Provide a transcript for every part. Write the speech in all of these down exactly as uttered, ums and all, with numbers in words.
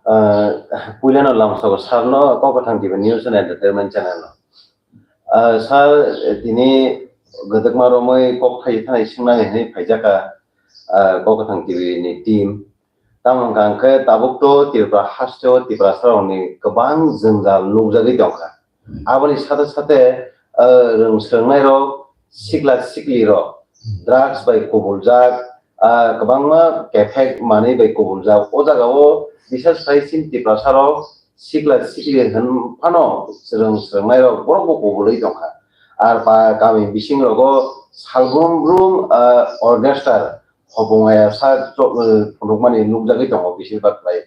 Ah, puilano lamsogo sarno Kokthang T V News and Entertainment Channel no. Ah, sir, tini gwdwkma romwi kok thai thanai swngnani hwnwi phaijakha, ah, Kokthang T V ni team. Tamo hwnkha hwnkhe tabuk to Tripura hasteo Tiprasa rokni kwbang jwngjal nukjagwi tongkha. Aboni sate sate, ah, rwng swrwngnairok, sikla siklirok drugs bai kubuljak, ah, kwbangma kephek manwi bai kubuljak. O jagao bisas khai chini Tiprasarok sikla sikli hwn phano swrwng swrwngnairok borokbo kubulwi tongkha. Ar pa kami bisingrogo salbrum brum, ah, orchestra hopung aya sak chok, eh, phunukmani nukjagwi tongo bising bak khlai.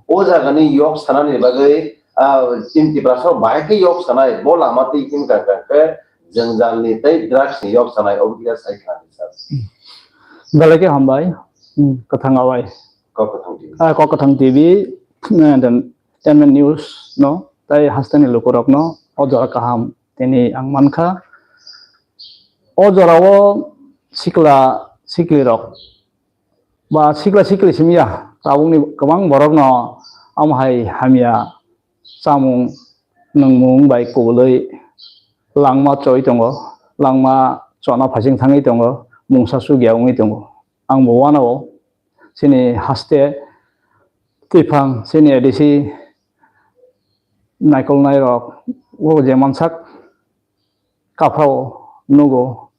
O jagani yok sanani bagwi, ah, chini Tiprasa bahai khe yok sanai, bo lama twi himkha khe jwngjalni tei drugs ni yok sanai, obo kisa sai kha ni sir. Belai khe hambai, hmm, Kwthang Awai. Kok Kwthang T V. Ah, Kok Kwthang T V, eh, dan Entertainment News no, tei hasteni lukurokno o jora kaham tini ang mankha. O jorao sikla siklirok ba sikla sikli simiya tabukni kwbang borokno amo hai hamya chamung nwngmung bai kubulwi langma choi tongo, langma chona phaising thangwi tongo, mungsa sugya wngwi tongo. Ang bo uanao chini haste twiphang chini A D C naikolnairok o je mansak kaphao nugo.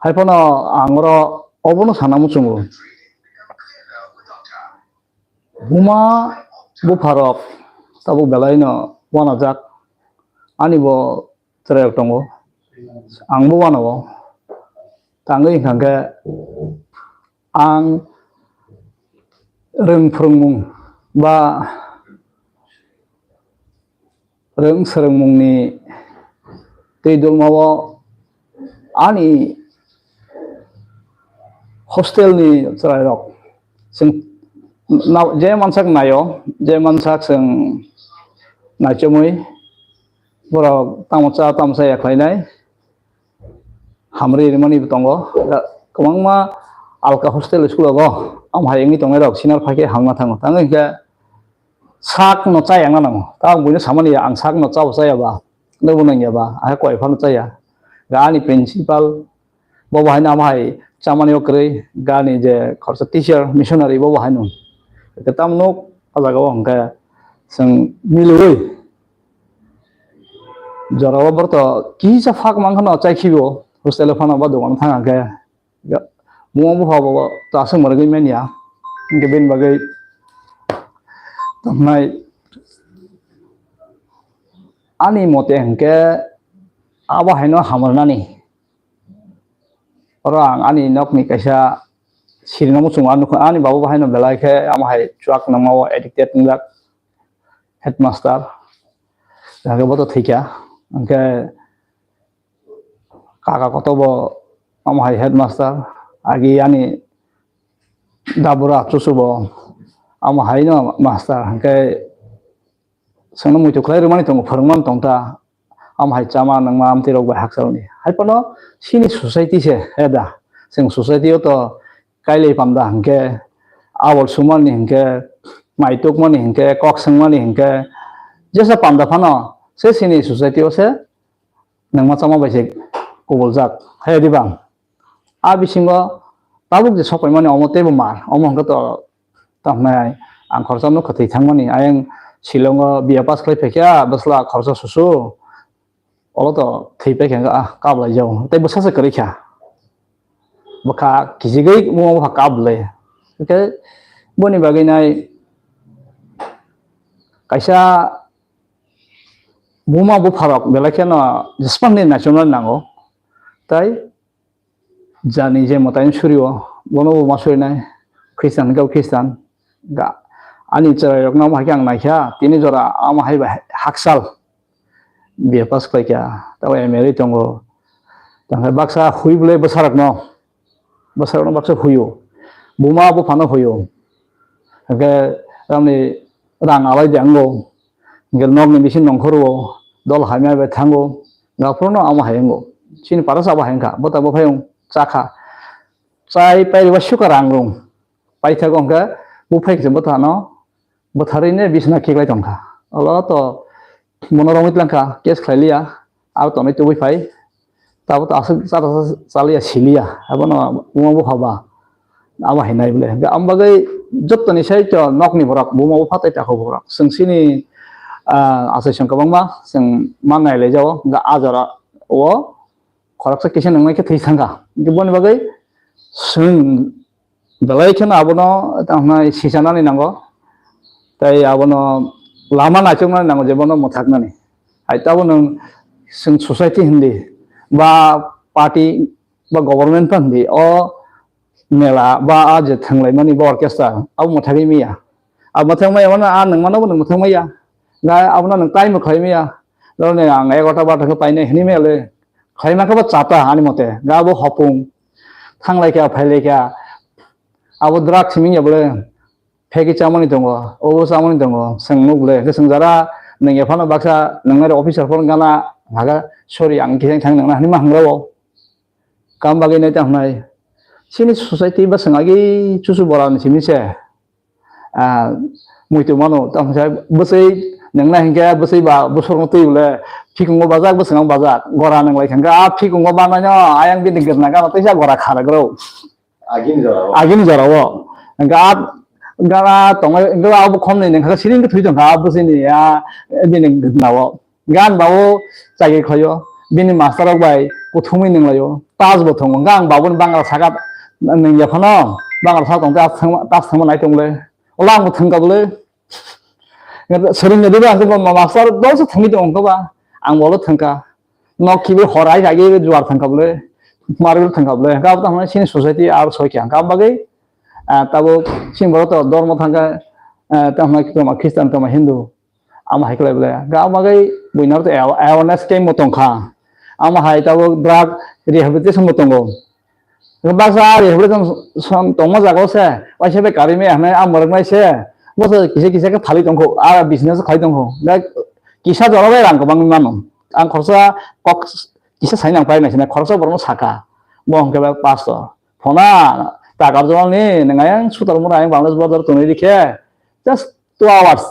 Hai phano ang oro obono sana muchungo. Buma bupharok tabuk belaino uanajak. Ani bo chwrairok tongo. Ang bo uanao. Tangwi hwnkha khe ang rwng phwrwngmung ba rwng swrwngmungni twi dulmao ani hostel ni chwrairok chwng na-, je mansak naio, je mansak chwng naichomwi borok tamo cha tamo cha ya khlainai. Hamri rimani bo tongo. Kwbangma alka hostel school o bo amo hai wngwi tongnai rok senior phaikhe hamna thango. Tamo hinkhe sak no chaya wngna nango. Ta ang buino samani ya, ang sak no chabo chaya ba, nokbo nangya ba, ahai koi phano chaya. Ga ani principal bo bo haino amo hai chamani o kwrwi, ga ani je khoroksa teacher, missionary bo bo haino. Tamo nuk o jaga o hwnkhe chwng miliwi Jorao borok to kisa phak mankha no chai khibi o hostel o phano ba dogan thang khe. Mung bupha bo ta aswk mwrwgwi manya hinkhe bini bagwi tongnai ani mote hinkhe abo haino hamrwnani. Oro ang ani nokni kaisa sirino muchungo, ani baba bo haino belai khe amo hai chuak nangma o addicted wngjak. Headmaster, hingke bo to thwikha, hingke kaka kotor bo amo hai headmaster, agi ani dabura chuchu bo amo hai no master, hingke chwngno muitu khlai rwmani tongo, phwrwngmani tongta, amo hai chama nangma amtwi rok bai hakchalni. Hai phano chini society se, he da, chwng society o to kailai panda hingke, abol sumani hingke, maitukmani hingke, kok swngmani hingke, jesa panda phano se chini society o se nangma chama bai se kubuljak, hai diba? A bisingo tabuk je sopaimani omo teibo mar, omo hingke to tamhnai ang khoroksa nukha thwi thangmani, ayang Shillong o B A pass khlai phaikha, bwsla khoroksa susu, olo to thwi paikha, ah, kap lai jao, tei bwsa se kwrwi kha. Bwkha kijigwi omo bwkha kap le. Hingke boni bagwi nai kaisa buma bupharok belai kheno jespang ni naisomna nango. Tai jani je mwtai surio, bono bo ma surinai, Christian hingke bo Christian. Ga, ani chwrairokno omo hai khe ang naikha, tini jora omo hai bai hakchal B A pass khlaikha, tei M A rwi tongo. Tangkhe baksa hui bwlai bwsarokno, bwsarokno baksa huio, buma buphano huio. Hingke tamni rang alai de ango, hingke nokni bisingo nongkhoro dol hamya bai thango, gaphuru no omo hai wngo. Chini para sabo hai wngkha, bota bo phai wng chakha. Chai pairiba sukha rang rung. Paithago hwnkhe buphai kisa bwthano bwtharwi ne bisna khiklai tongkha. Olo to bono romwi tlangkha, case khlai liya, aro tonwi tubui phai. Tabo to aswk chata chaliya siliya, abono buma bupha ba. Abo hai nai bole. Hwnkhe amo bagwi jottoni sai to nokni borok, buma bupha tei takhuk borok. Chwng chini, ah, asai song kwbangma chwng ma nai lai jao, hwnkhe a jora o khoroksa kisa nwngnai khe thwi thangkha. Hwnkhe boni bagwi chwng belai kheno abono tamo hwnai sichanani nango. Tei abono lama naichomnani nango je bono mwthaknani. Hai tabo nwng chwng society hindi ba party ba government pha hindi o mela ba a je thwnglaimani ba orchestra abo mwthagwi maya. Abo mwthang maya mano a nwng mano bo nwng mwthang maya. Ga abono nwng time bo khlai maya. Lone ang egarota barota khe painai hwnwi maya le. Khlai mankha bo chata ani mote. Ga bo hopung. Thanglai kha, phailai kha. Abo drug simi ya bole. Pheki chamani tongo, obo chamani tongo. Chwng nuk le. Hwnkhe chwng jara nwng ephano baksa nwngnai officer phone gana. Haga sorry ang kisa thang nangna hwnwi ma hangra o. Kam bagwi nai tamo hnai. Chini society ba chwng agi chuchu bora ni simi se. Ah, muitu mano, tamo sa bwswi nangna hinkhe bwswi ba bwswrwng twi bole phikungo bajak, bwswrwng bajak, gora nang lai khanka, ah, phikungo banaino ayang bini gwrna gana teisa gora kharagro. Agini jorao. Agini jorao. Hinkhe ah, gana tongo, hinkhe abo khomni nangkha siring thwi tongkha, ah, bwswini, ah, bini gwrnao. Gan babu chakri khlaio, bini master rok bai kuthumwi nunglaio, tas bo thwngo. Hwnkhe ang babuni bangra saka nung yaphano, bangra sak tong tas thangma, tas thangma nai tongle. Ola ang bo thwngka bole. Swrwngya diba, ang bo master dol se thwngwi tongo ba. Ang bolo thwngka. Nok kibi hor ai kagi juar thwngka bole. Marbil thwngka bole. Hwnkhe abo tamo chini society ar soi khe ang kam bagwi. Ah, tabo chini borok to dormo thangkha, ah, tamo Christian tamo Hindu. Amo hai khlai bole. Ga amo bagwi buino to awa-, awareness camp bo tongkha. Amo hai tabuk drug rehabilitation bo tongo. Baksa rehabilitation tongma jaga o se, waisa bai karwi maya hwnwi amo rwknai se. Bo se kisa kisa khe phalwi tongkho, a business khlai tongkho. Ga kisa jora bai rang kwbangwi mano. Ang khoroksa kok kisa sai nang pai nai se, khoroksa borokno saka. Bo hwnkhe bai pastor. Phona, takar jora ni, nang ayang sutar mura ayang Bangladesh border tonwi rikhe. Just two hours,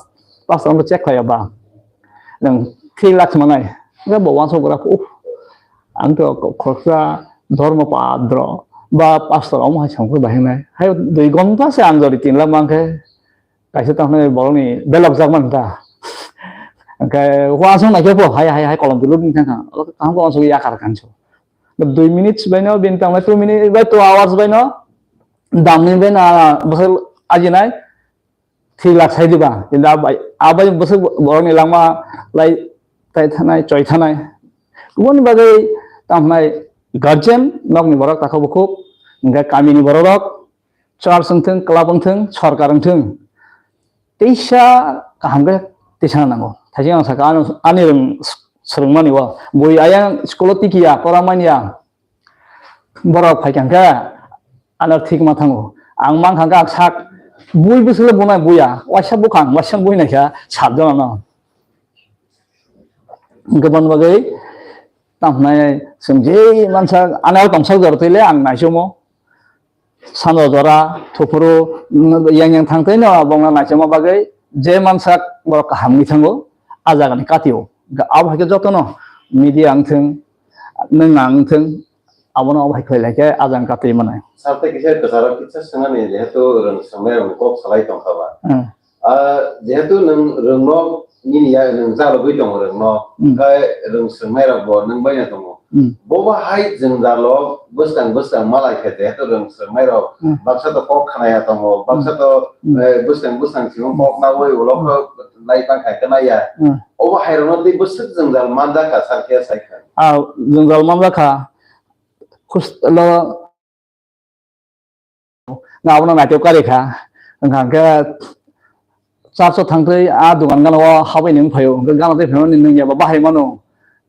pastor no check khlaiya ba, nwng three lakhs manai. Hwnkhe bo uansuk gra, "Uff, ang to khoroksa dhormo padro ba pastor omo hai songkhe bahai nai." Hai dui gonta se ang jodi tin lakh mankhe, kaisa tamo borokni belok jak man ta. Hwnkhe uansuk naikhe bo hai, hai, hai kolom twi lubung thangkha. Kaham uansuk yakar kanso. Dui minutes baino, bini tamo two minutes bai two hours baino, damni baino, bwswk ajinai. Three lakh sai diba, kintu abai, abai bwswk borokni langma lai tai thanai, choi thanai. Kubuni bagwi tamo hwnai guardian, nokni borok takhuk bukhuk, hwnkhe kamini borok rok, church wngthung, club wngthung, sorkar wngthung, teisa kaham khe tisana nango. Thaising ang sakha, ano, ani rwng swrwngmani o, bui ayang school o tikiya, pora manya, borok phai kha khe ano thik ma thango. Ang man kha khe ang sak bui bwswk le bunai buya, waisa bukhang, waisa bui naikha sat jona no. Hwnkhe boni bagwi tamo hwnai chwng je mansa ano tongsak jora twi le ang naichumo. Sando jora, thuphuru, mm, yang yang thang twi no bongno naichoma bagwi je mansak borok kaham wngwi thango, a jagani katio. Abo hai khe jotono media wngthung, nwng ang wngthung, abono abo hai khlai lai khe a jang katwi manai. Sarte kisa kwcharo kisa swngnani jehetu rwng swngnairokni kok salai tongkha ba. Hmm. Ah, jehetu nwng rwngno nini ya nwng jalogwi tongo rwngno, hmm, hwnkhe rwng swngnairokbo nwng baino tongo. Hmm. Bobo hai jwngjalo bwskang bwskang malai khe jehetu rwng swrwngnairok, hmm, baksa to kok khnaya tongo, baksa to, hmm, eh, bwskang bwskang simo kok naui ulo khe lai tang khai khe naiya. Hmm. Obo hairokno tei bwswk jwngjal manjakha sar khe sai kha. Ah, jwngjal manjakha. Hus-, lo, nga abono naiteo kari kha. Wngkha hwnkhe church o thangtwi a dukan gana o habwi nwng phaio. Hwnkhe gana tei phaimani nwng yaba bahai mano.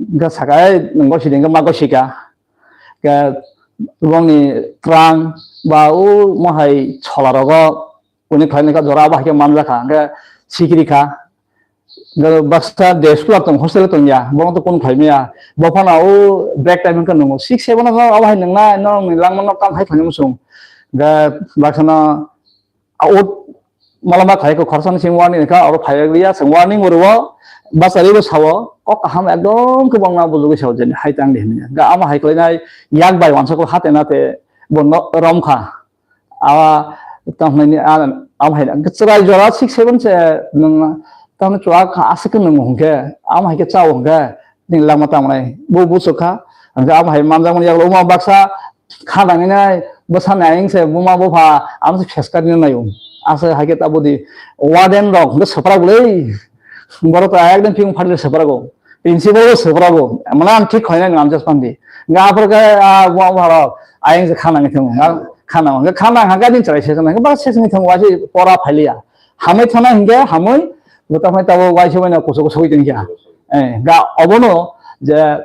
Hwnkhe saka, "Ei, nwng gosi di," hwnkhe ma gosi kha. Hwnkhe bongni twrang ba o mohai chola rogo uni khlai nangkha jora abo hai khe manjakha. Hwnkhe sikiri kha. Ga baksa day school tong, hostel tong ya, bono to kun khlai maya. Bo phano o break time wngkha nungo. Six, seven o abo hai nungnai, no langma no kam hai khlai musung. Ga baksa no out malama khai ko khorsa ni sing warning kha, oro phai ya, sing warning oro basa ribo sawo, kok kaham ekdom kwbangma bujugwi sawo jeni hai tang di hinwi. Ga amo hai khlainai yak bai wansa ko hate nate bo no rom kha. Awa, tamo hinai ni, a, amo hai na, chwrai jora six seven se nwng, tamo chwla kha aswk khe nwng hwnkhe, amo hai khe chao hwnkhe, nini langma tamo nai, bo buchuk kha, hwnkhe amo hai manjakmani yagulo, uma baksa kha nangwi nai, bwsa nai ayang se, buma bupha, amo se pheska rina nai o, aswk hai khe tabudi, warden rok hwnkhe swprak le, borok to ekdom phiyung phalwi swprago. Principal bo swprago, mane ang thik khlainai nang amjak pandi. Ga aphor khe, ah, bo, bo harok, ayang se khana ngi thung, ga khana, ga khana, ga din chwrai se, ga se ngi thung, waisi pora phailiya. Hamwi thana hingke, hamwi, buta phai tabo waisi bai na kusu kusu wi tongya. Eh, ga obono je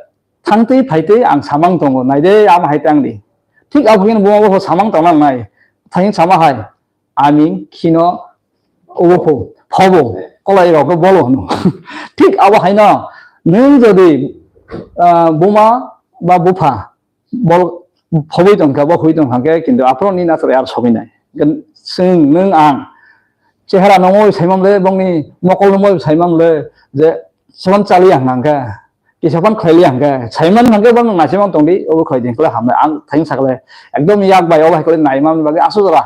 thangtwi phaitwi ang samang tongo, naide ama hai tangdi. Thik abo khe bo, bo samang tongna nai. Thangin sama hai. Ani khino obo pho, phobo, kolai rok bolo hwno. Thik abo haino nwng jodi, ah, buma ba bupha bol phobwi tongkha, bo hwi tongkha khe, kintu aphuru nini aswk ar sogwi nai. Gan-, chwng, nwng, ang chehara nungwi saimam le, bongni mokol nungwi saimam le, je soban chali ang nang khe. Kisa phano khlaili hwnkhe, saiman hwnkhe bo nwng naisaimang tongdi, obo khlai di, hwnkhe hamle ang thaino sakle, ekdom yak bai obo hai khe naiman bagwi aswk jora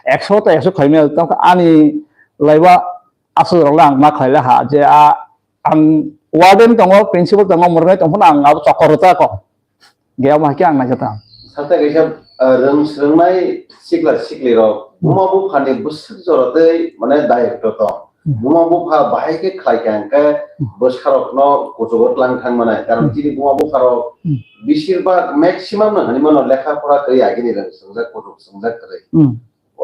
ekso ta ekso khlaimani, tamo khe ani laiba aswk jorale ang ma khlaila ha, je a, ang warden tongo, principal tongo, mwrwngnai tong phano ang abo chokor rwchaya kho, ge omo hai khe ang naikha ta. Sakta kaisa, ah, rwng swrwngnai sikla siklirok, hmm, buma buphani bwswk jora tei, mane, dayokto tong. Hmm. Buma bupha bahai khe khlai kha hwnkhe, hmm, bwsarokno kuchugo tlang thang mano. Karon, hmm, chini buma bupharok, hmm, besir bak maximum no hinwi mano lekha pora kwrwi agini rwng swngjak, kuchuk swngjak kwrwi. Hmm.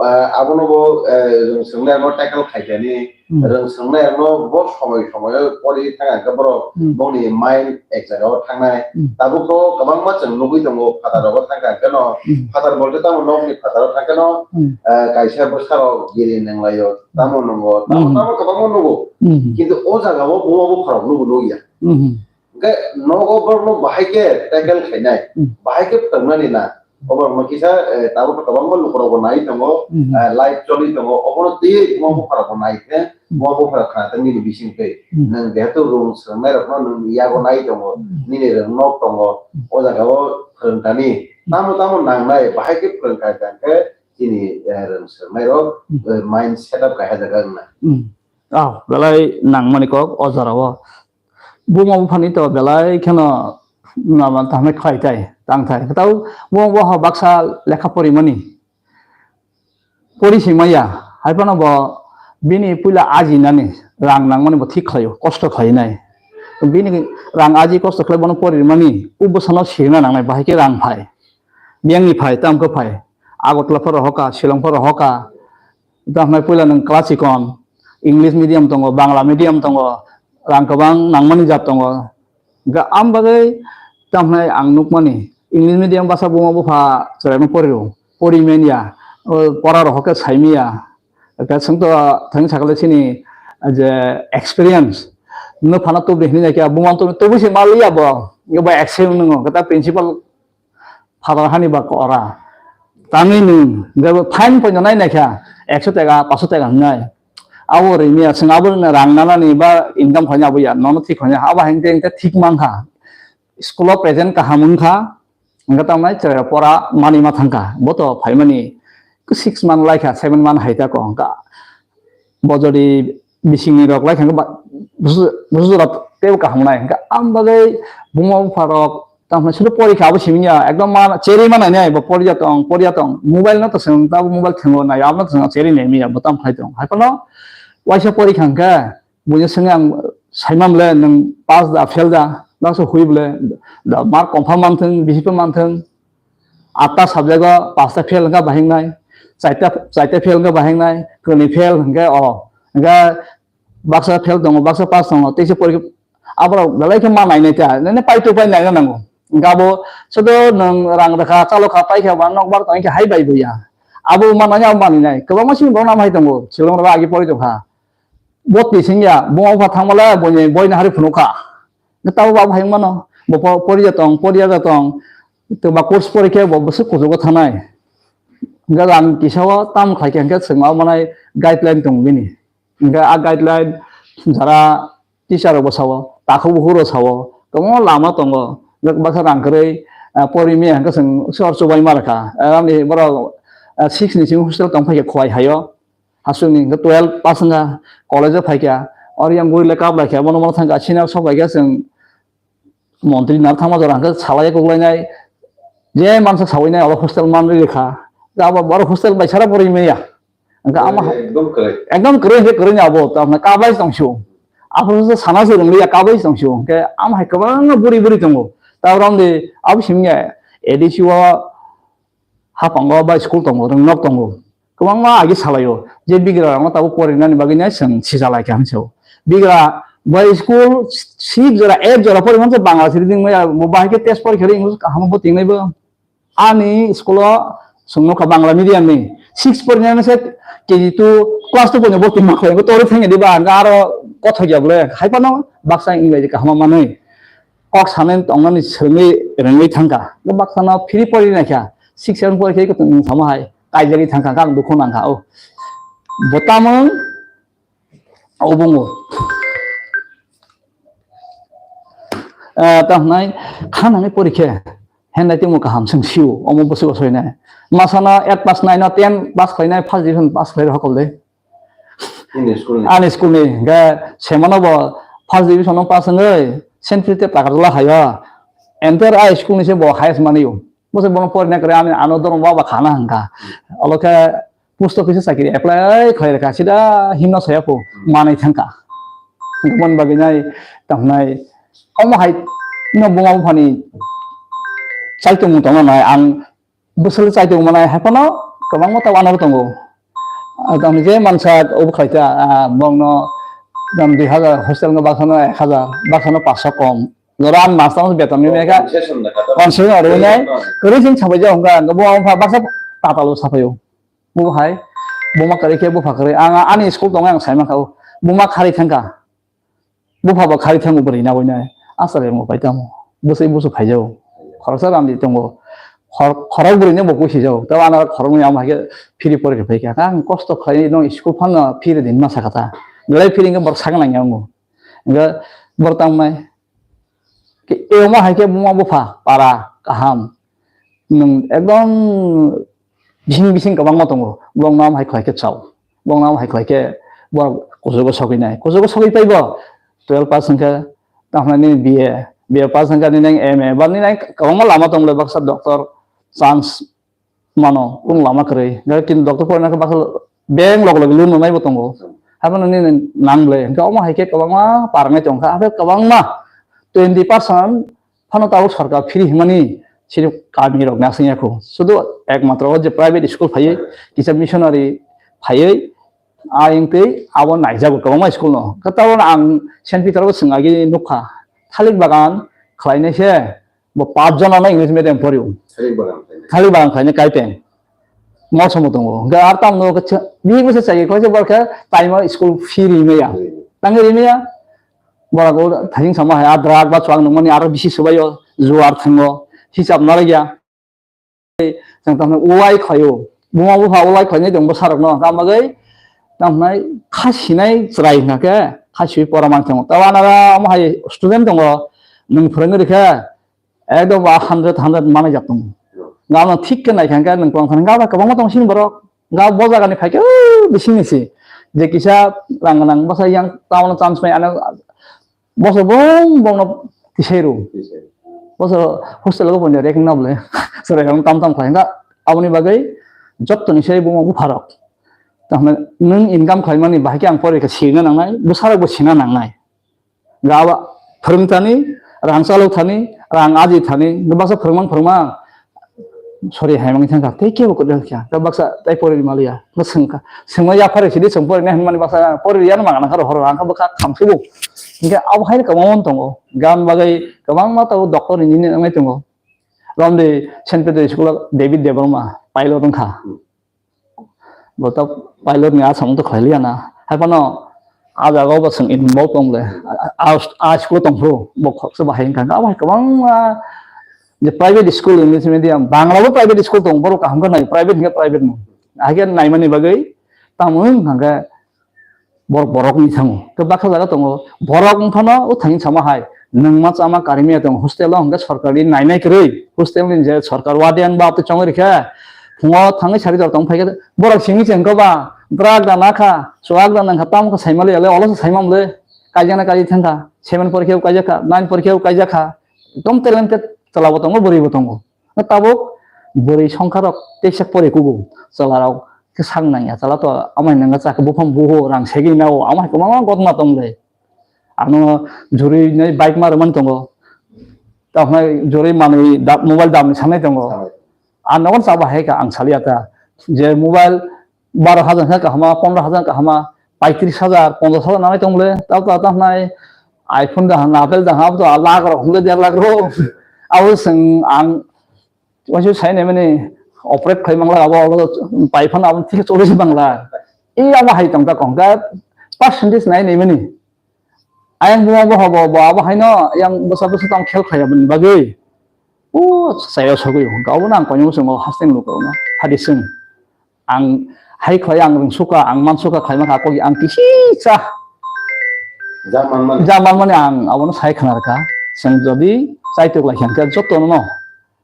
Ah, abono bo, eh, rwng swrwngnairokno tackle khaikani, hmm, rwng swrwngnairokno bo somoi somoi o pori thang khe borok, hmm, bongni mind ek jaga o thangnai. Hmm. Tabuk to kwbangma chwng nugwi tongo, phatar rogo thang kha khe no, hmm, phatar bolte tamo nokni phatar o thang khe no, hmm, eh, kaisa bwsarok giri nanglaio, tamo nungo, tamo, hmm, tamo kwbangma nugo. Hmm. Kintu o jaga o buma bupharok nugo nugya. Hmm. Hwnkhe nogo borokno bahai khe tackle khainai, hmm, bahai khe phrwngnani na. Obo rokno kisa, eh, tabuk kwbangma lukurokbo nai tongo, mhm, eh, live choli tongo, obono twiwi buma bupharokbo nai khe, mhm, buma buphara khna tong nini bising twi. Mhm. Nwng jehetu rwng swrwngnairokno nwng yago nai tongo, mhm, nini rwng nok tongo, mhm, o jagao phwrwngkani. Mhm. Tamo tamo nangnai, bahai khe phwrwngkha hwnkhe chini, eh, rwng swrwngnairok, mhm, eh, mind setup kaiha jaga wngna. Mhm. Ah, belai nangmani kok o jorao. Buma buphani to belai kheno nama tangmani khlai tai, tang thai. Tao buma bupha baksa lekha porimani, pori si maya, hai phano bo bini puila ajinani rang nangmani bo thik khlaio, kosto khlainai. Bini rang aji kosto khlai bono porimani, o bwsano sirina nangnai, bahai khe rang phai. Biyangni phai, tamo khe phai. Agartala phoro hoka, Shillong phoro hoka. Tamo khe puila nwng class ikon, English medium tongo, Bangla medium tongo, rang kwbang nangmani jat tongo. Ga-, am bagwi tamo ang nukmani, English medium basa buma bupha chwraino pori rw, pori manya, o pora rok khe sai manya. Ga chwng to thani sakle chini je experience, no phano tubri hinwi nai khe, buma tubri, tubri se maliya bo, bo accept nwngo, kata principal Phatar hani ba kora. Tangwi nwng, jebo fine poino nai naikha, ekso teka, paso teka wngnai. Abo rimiya, chwng abo rwna rang nanani ba income khaina abo ya, nono thik khaina, abo hai hwnkhe thik mankha. School o present kaham wngkha, hwnkhe tamnai chwrairok pora mani ma thangkha. Bo to phaimani six month laikha, seven month hai ta ko wngkha. Bo jodi bisingni rok lai kha, ba, busu, busu jora teibo kaham nai. Hwnkhe ang bagwi buma bupha rok, tamo sudu porikha abo simi ya, ekdom ma, cherwi ma nai nai, bo poriya tong, poriya tong. Mobile no to swng, tabo mobile thengo nai, abo no to swng, cherwi nai miya, bo tamo khai tong. Hai phano waisa porikha hwnkhe, buino swngwi ang saimam le, nwng pass da, fail da, baksa hui bole, da, mark confirm manthwng, bisi pha manthwng. Atta subject o pasta fail wngkha bahai wngnai, chaita, chaita fail wngkha bahai wngnai, kwnwi fail hwnkhe o, hwnkhe baksa fail tongo, baksa pass tongo, teisa porikha, aborok belai khe ma nainai ta, nini paitu pai naina nango. Hwnkhe abo sodo nwng rang rwkha, chalokha, paikha, ba nokbar tongkha hai bai buya. Abo ma nai, abo ma nainai, kwbangma simi borok nam hai tongo, Shillong rok agi pori tongkha. Bo twi singya, bo abo thangmale, bo ni, bo ni hari phunukha. Tabo bo abo hai mano, bo po-, poriya tong, poriya da tong, to ba course porikhe bo bwswk kuchugo thanai. Hingke ang kisa o tam khlai khe hingke chwng ma manai guideline tong bini. Hingke a guideline jara teacher rok bo sao, takhuk bukhuk rok sao, kwbangma lama tongo. Hingke baksa rang kwrwi, ah, pori mia hingke chwng sor chubai ma rwkha. Ah, ani borok, ah, six ni simi hostel tong phai khe Khowai hai o. Hasukni hingke twelve pass wngkha, college o phaikha, oro yang guri le kap laikha, bono bono thangkha, senior sok laikha, chwng montri nar thangma jora hingke salai kuklainai, je mansa sawinai abo hostel manri rikha, abo borok hostel bai sara pori maya, hingke ama hai ekdom kwrwi. Ekdom kwrwi hingke kwrwi ni abo, tamni kabai tongsu, aphuru se sana se rwngliya kabai tongsu, hingke ama hai kwbangma buri buri tongo, ta romdi abo simi A D C o, hapango ba school tongo, rwngnok tongo. Kwbangma agi salaio, je bigra rokno tabuk porinani bagwi nai chwng sijalaikha hinwi sao. Bigra bai school six jora, eight jora porimanse Bangla siri dingmaya, bo bahai khe test porikha ri English kaham bo tingnai bo. Ani school o chwng nukha Bangla medium ni six porinani se K G two class two poino bo tingma khoi, bo tori thangya diba, hwnka aro kothok ya bole, hai phano baksa English kaham manwi. Kok sanai tongnani swrwngwi rwngwi thangkha. Bo baksano phiri pori naikha. Six seven pori khe khe tong samo hai. Kaijagwi thangkha, ang dukhu nangkha. O. Bo tamung obungo. Eh, tamo hwnai khanani pori khe handwriting mo kaham swng sio. Omo bwswk soinai. Masano eight pass nine no ten pass khlainai, first division pass khlai rw hokol de. Nini school ni? Ani school ni, hingke semano bo first division no pass wngwi, Saint Peter Takarjala hai o. Enter a school ni se bo highest mani o. Bo se bono porina kwrwi, ani ano dormo baba khana hingka. Olo khe post office o chakiri apply khlai rwkha, sida himno saya pho manwi thangka. Hingke mon bagwi nai, tamo nai, omo hai no buma buphani chaitung tongna nai, ang bwswk chaitung manai hai phano kwbangma ta uanaro tongo. Ah, tamo je mansa obo khlai ta, ah, bongno tamo dui hazar, hostel no baksano ek hazar, baksano paanch sho kom. Jora ang mas tamo beton ni meka. Concession da kata. Concession aro nai. Concession. Kwrwi sing sabai ja hongka, bo ang pha baksa tatalo sapaio. Bo hai, buma kwrwi khe bupha kwrwi. Ang ani school tongo ang sai mankha o. Buma kharwi thangkha. Bupha bo kharwi thango bwrwi nabwi nai. Aswk rengmo pai tamo. Bwswi busu phaijago. Khoroksa randi tongo. Khor-, khorok bwrwi no bo kusi jago. Tei ano khorok ni amo hai khe phiri pori rw phaikha. Ang kosto khlai no school phano phiri din ma sakha ta. Belai phiri hwnkhe borok sakha nangya wngo. Hwnkhe borok tamo nai. Ke emo hai khe buma bupha para kaham. Nwng ekdom bising bising kwbangma tongo. Borok no amo hai khlai khe chao. Borok no amo hai khlai khe borok kuchugo sogwi nai. Kuchugo sogwi paibo twelve pass wngkhe, tamo nini B A, B A pass wngkha nini M A, ba nini kwbangma lama tong le baksa doctor chance mano, kung lama kwrwi. Gari tin doctor porina khe baksa bank log log loan nai bo tongo. Haphano nini nang le, hwnkhe omo hai khe kwbangma parnai tongkha. Haphai kwbangma twenty percent phano tabuk sorkar free hwnmani sini kami rok ni aswk ya kho. Sudu ekmatro o je private school phaiwi, kisa missionary phaiwi, ayeng tei abo naijago kwbangma school no. Khe tabuk ang Saint Peter o swng agi nukha, thalik bagan khlainai se. Bo pach jona no English medium pori o. Thalik bagan khlainai. Thalik bagan khlainai kaipeng. Mol somo tongo. Hwnkhe ar tamno khe bini bwsa chai khe borok khe time o school fee ri maya. Ri maya. Tang ri maya. Borok o thajing sama hai adrak ba chuang nungmani aro bisi swbai o juar thango. Hisab narwk ya. Chwng tamo uai khlaio. Buma bupha uai khlainai tong bwsarokno. Tamo bagwi tamo hwnai kha sinai chwrai hwnkha khe kha siwi pora man thango. Tei anara omo hai student tongo. Nwng phwrwngwi rwkhe ekdom ba hundred, hundred manai jak tongo. Gabno thik khe naikha hwnkhe nwng tong thani gabra kwbangma tong sini borok. Gab bo jagani phaikhe, o, bisingni si. Je kisa rang gwnang bwsa yang town o chance mai ano Bosor bong bongno tisai rw. Tisai. Bosor hostel o bo rek wngna bole. Chwrai rok tam tam khlai. Hwnkha aboni bagwi jottoni se buma bupharok. Tamo nwng income khlaimani bahai khe ang porikha sirna nangnai, bwsarokbo sina nangnai. Ga ba phwrwng thani, rang chalok thani, rang aji thani, baksa phwrwngmang phwrwngmang. Sorry, hai mangwi thangkha, tei kebo kwrwi kha, ta baksa tai pori maliya, no swngkha, swngma yaphar sidi swng pori nai hwnmani baksa pori riyano mangana kha rohor rang kha bwkha khamsibo, hinkhe abo haino kwbangma tongo, gan bagwi kwbangma tabuk doctor engineer wngnai tongo, romdi Saint Peter school o David Debbarma pilot wngkha. Bo to pilot ni asam to khlai liya na. Hai phano A jaga o bo chwng involve tong le. A, a, a school tong phuru bo khoroksa bahai wngkha. Abo hai kwbangma je private school, English medium, Bangla bo private school tong, borok kaham khe nai, private hwnkhe private no. Ahai khe naimani bagwi tamo wng hwnkhe borok, borok ni thango. Khe baksa jaga tongo, borok wng phano o thani sama hai. Nwng ma chama karimiya tongo, hostel o hwnkhe sorkari nainai kwrwi. Hostel ni je sorkar warden ba twi chongwi rikha, phungo thangwi sari jora tong phai khe borok simi chengkho ba, drug da nakha, chuak da nangkha, tamo khe saimali ale, olo se saimam le. Kaijana kaijai thangkha, seven porikhe o kaijakha, nine porikhe o kaijakha. Ekdom talented chwla bo tongo, bwrwi bo tongo. Na tabuk bwrwi songkha rok teisa pori kugo, chwla rok khe sak nangya, chwla to amai nangya chakhe buphang buho rang segwi nao, amo hai kwbangma gotma tong le. Ano juri nai bike ma rwmani tongo. Tamo juri manwi da-, mobile damni sanai tongo. Ang nogon chaba hai kha ang saliya ta. Je mobile baro hajar khe kahama, pondro hajar kahama, paitris hajar, ponchash hajar nanai tong le. Tamo to tamo nai iPhone da hang, Apple da hang, abo to lakh rok hwnle der lakh rok. Abo chwng ang waisa sai nai mani operate khai mangla abo, abo pai phano abo thik choli mangla. I abo hai tong ta kong ka percentage nai nai mani. Ayang buma bo hobo bo abo haino yang bwsa bwsa tong khel khlai aboni bagwi. O sayo sogwi hwnka obo nang koyong songo hasteng luko no. Hadi sing. Ang hai khlai ang rwng suka, ang man suka khlai maka koi ang kisi cha. Ja manmani. Ja manmani ang abono sai khna rwkha. Seng jodi chaitok lai kha joto no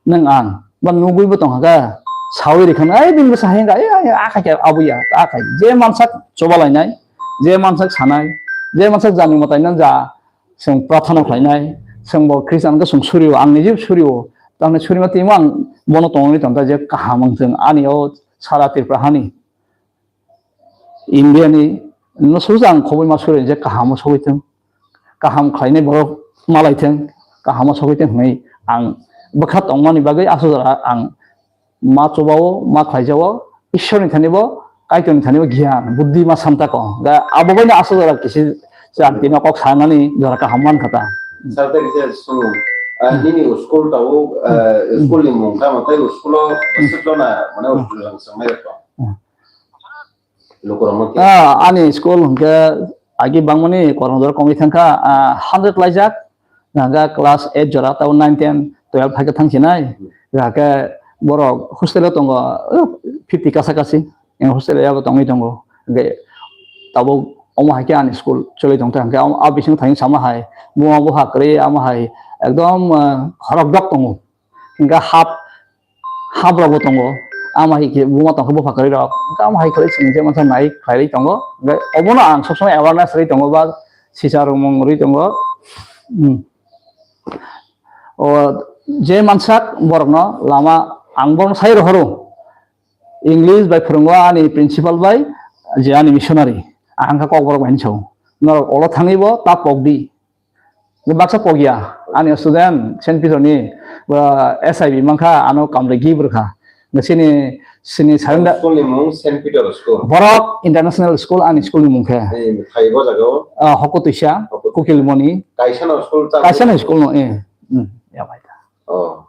nang ang ba nugwi bo tong kha. Sawi rikha ai bini bwsa hai ai ai akai khe abuya akai. Je mansak choba lainai, je mansak sanai, je mansak jani mwtai nang ja. Chwng prathana khlainai, chwng bo Christian khe chwng surio, ang nijebo surio, tamni surima timo ang bono tongwi tongkha je kaham wng thwng ani o sara Tripura hani, India ni no susa ang khoboi ma suri je kaham o sogwi thwng, kaham khlainai borok malai thwng, kaham o sogwi thwng hwnwi ang bwkha tongmani bagwi aswk jora ang ma chubao, ma khlaijao, Ishwar ni thani bo, Kaitor ni thani bo giyan, buddhi ma samta ko. Ga abo bai no aswk jora kisi chakti no kok sanani jora kaham man kha ta. Sir, tei kisa sunu, ah, nini school tau, ah, school ni mung tamo tei school o bwswk jona, mane, hmm, school rang swng nai ko. Hmm. Lukurok no khe. Ah, ani school hwnkhe agi bangmani kormo jora kongwi thangkha, ah, hundred laijak, hwnkhe class eight jora, tabo nine, ten, twelve hai khe thangsinai. Hwnkhe borok hostel o tongo, uh, fifty kasa kasi, hostel o yabo tongwi tongo. Hwnkhe tabuk omo hai khe ani school choli tongkha, hwnkhe a bisingo thangwi sama hai, buma bupha kwrwi amo hai ekdom, uh, khorokdok tongo. Hwnkhe hap, hap rok bo tongo. Ama hai khe buma tongkha bupha kwrwi rok. Hwnkhe ama hai khlai chwng je mantha nai khlaiwi tongo. Hwnkhe obono ang sob somoi awareness rwi tongo ba sisa rwmung rwi tongo. Hmm. O je mansak borokno lama ang borokno sai rohoro. English bai phwrwngo ani principal bai je ani missionary. Ang kha kokborok bai hinwi sao. Norok olo thangwi bo ta pokdi. Baksa pokya, ani student Saint Peter ni, uh, S I B mankha, ano kamle gi bwrkha. Sini, sini surrender. School ni mung Saint Peter School. Borok International School ani school ni mung khe. Ni thai bo jaga o? Ah, Hoko Tuisa, Hoko Tuisa. Kukilmoni. Kaisa no school ta? Kaisa no school no, eh. Hmm, ya bai ta. Oh.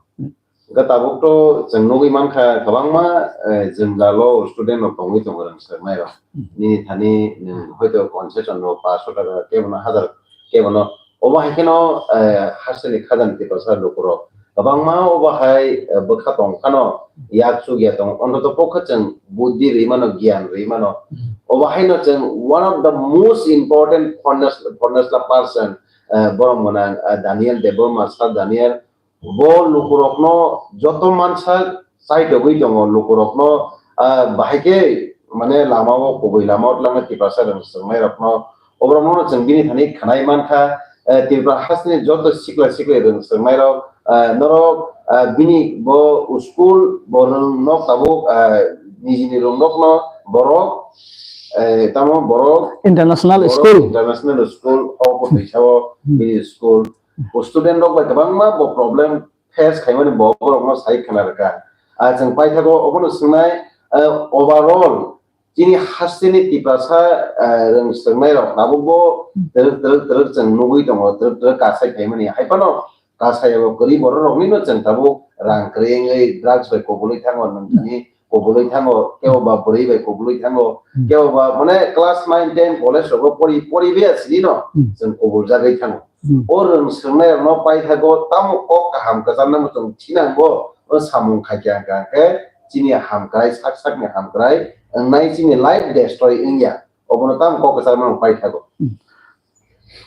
Hwnkhe tabuk to chwng nugwi mankha kwbangma, eh, jwngjalo student rok tongwi tongo rwng swrwngnairok. Hmm. Nini thani nwng hoito concession rok paanso taka, kebono hazar, kebono. Omo hai kheno, eh, hasteni khajani tiprasa lukurok kwbangma obo hai, eh, bwkha tong phano yak chukya tongo. Ontoto pokha chwng buddhi rwi mano, giyan rwi mano. Hmm. Obo haino chwng one of the most important fondness, fondness person, eh, borok mwnang, eh, Daniel Debbarma, Sir Daniel. Bo lukurokno joto mansa chaitogwi tongo, lukurokno, ah, bahai khe mane lama o kubui lama o twlangna tiprasa rwng swrwngnairokno, oborokno chwng bini thani khwnai mankha, eh, Tripura hasteni joto sikla sikli rwng swrwngnairok, ah, norok, ah, bini bo school bo rwng nok tabuk, ah, nijini rwng nokno borok, eh, tamo borok International borok School. International School o bwtwi sao Hmm. bini school. Bo student rok bai kwbangma bo problem face khaimani bo borokno sai khna rwkha. Ah, chwng paithago obono swngnai, ah, overall chini hasteni tiprasa, ah, rwng swrwngnairok tabukbo twrwk twrwk twrwk chwng nugwi tongo, twrwk twrwk kasai khaimani. Hai phano kasai abo kwrwi bororoknino chwng tabuk rang kwrwi wngwi drugs bai kubulwi thango, nwng thani kubulwi thango, kebo ba bwrwi bai kubulwi thango, Hmm. kebo ba mane class nine, ten college rogo pori, pori bia sini no, Hmm. chwng kubul jagwi thango. Hmm. O rwng swngnai rokno paithago tamo kok kaham kwcharnai muchung thinango, o samung khaikha hwnkha khe chini hamkrai, sak sakni hamkrai wngnai, chini life destroy wngya. Obono tamo kok kwchar mano paithago. Hmm.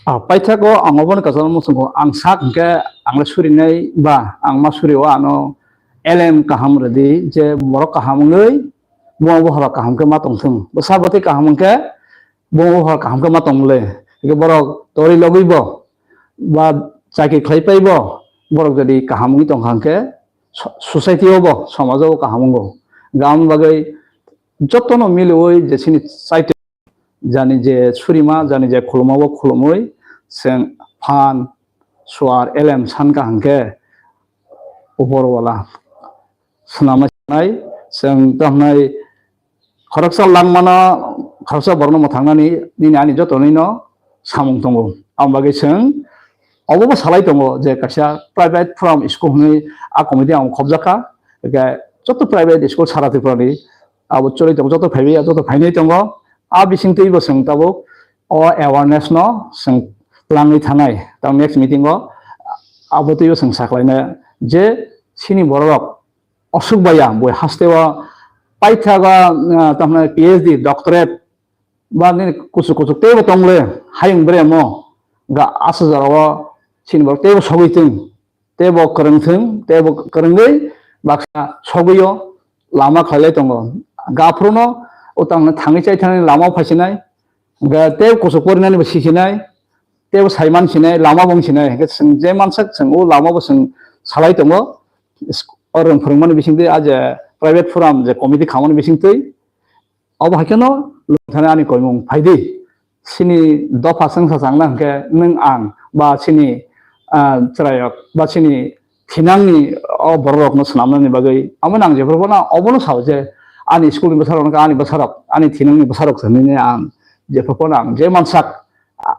Ah, paithago ang obono kwchar muchungo ang sak hwnkhe ang le surinai ba ang ma suri o ano elem kaham rwdi je borok kaham wngwi bo bo horo kaham khe ma tongthung. Bwsa bwtwi kaham wngkhe bo bo horo kaham khe ma tongmole. Hwnkhe borok tori logwi bo ba chakri khlai pai bo borok jodi kaham wngwi tongkha hwnkhe so-, society o bo, somajo bo kaham wngo. Gam bagwi jotono miliwi je chini chaito jani je surima, jani je khuluma bo khulumwi chwng phan, suar, elem san kaham khe upor wala swnamnai sanai chwng tamo hwnwi khoroksa langmano, khoroksa borokno mwthangnani nini ani joto nino samung tongo. Aboni bagwi chwng obo bo salai tongo je kaisa private forum school hwnwi a committee ang khobjakha. Hwnkhe joto private school sara Tripurani abo choli tongo, joto phaibai, joto phainai tongo. A bisingtwi bo chwng tabuk o awareness no chwng langwi thanai. Tamo next meeting o abo twibo chwng saklaina je chini borok osuk baya boi haste o paithago, ah, tamni P H D, doctorate ba nini kuchuk kuchuk teibo tongle hayung beremo ga aswk jora o chini borok teibo sogwi thung, teibo kwrwng thung, teibo kwrwngwi baksa sogwi o lama khlailai tongo. Ga phuru no o tamo thangwi chai thani lama o phaisinai, ga teibo kuchuk porinani bo sisinai, teibo saiman sinai, lama bo wng sinai. Hwnkhe chwng je mansak chwng o lama bo chwng salai tongo. O rwng phwrwngmani bisingtwi a je private forum je committee khamani bisingtwi obo hai kheno lwng thani ani koimung phaidi. Chini dopha chwngsa changna hwnkhe nwng ang ba chini, ah, chwrairok ba chini thinangni o bororokno swnamnani bagwi amo nang jephru phano obono sao je ani schoolni bwsarok wngkha ani bwsarok, ani thinangni bwsarok se hinwi ang jephru phano ang je mansak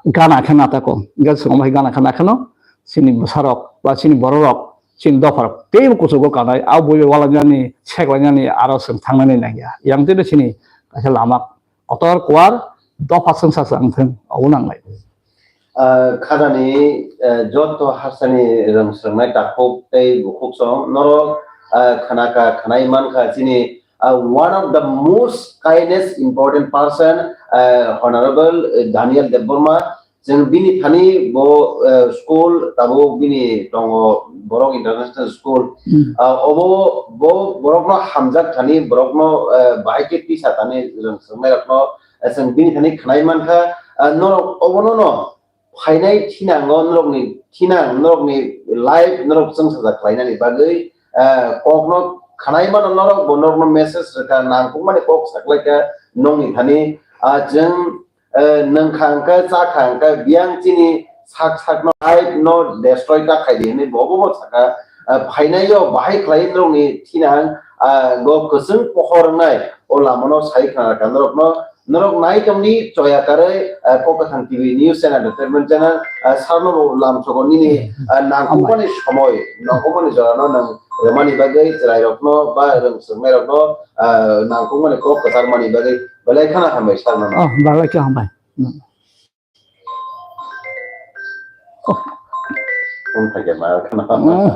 gana khe na tako. Hwnkhe chwng omo hai gana khe na kheno chini bwsarok ba chini bororok, chini dopharok teibo kuchugo kanai, a buibai walainani, seklainani aro chwng thangnani nangya. Yang twibo chini kaisa lama kotor kuar dopha chwngsa chwng thwng obo nangnai. Ah, khajani, eh, joto harsani rwng swrwngnai takhuk tei bukhuk song norok, ah, khana kha, khwnai man kha chini, ah, one of the most kindest important person, ah, Honorable, eh, Daniel Debbarma. Chwng bini thani bo, eh, school tabuk bini tongo Borok International School. Hmm. Ah, obo bo borokno hamjak thani, borokno, eh, bahai khe tisa thani rwng swrwngnairokno, eh, chwng bini thani khwnai man kha. Ah, norok obono no phainai thinango norokni thinang, norokni life norok chwngsajak khlainani bagwi, eh, kokno khwnai mano norok, bo norokno message rwkha, nangkukmani kok saklaikha nokni thani. Ah, chwng eh, nwng kha hwnkhe, cha kha hwnkhe, biyang chini sak sakno, life no destroy ta khaidi hinwi bo obo bo sakha. Eh, phainai o bahai khlai norokni thinang, ah, go kwchwng pohor wngnai o lamano sai khna kha norokno. Norok nai tongdi choya karwi, eh, Kok Kwthang T V news channel, entertainment channel, eh, sarno bo lam sogo nini, eh, nangkukmani somoi, nangkukmani jorano nwng rwmani bagwi chwrairokno ba rwng swrwngnairokno, eh, nangkukmani kok kwcharmani bagwi belai kheno hambai sarno. Oh, belai khe hambai. Phone khaikhe ma kheno.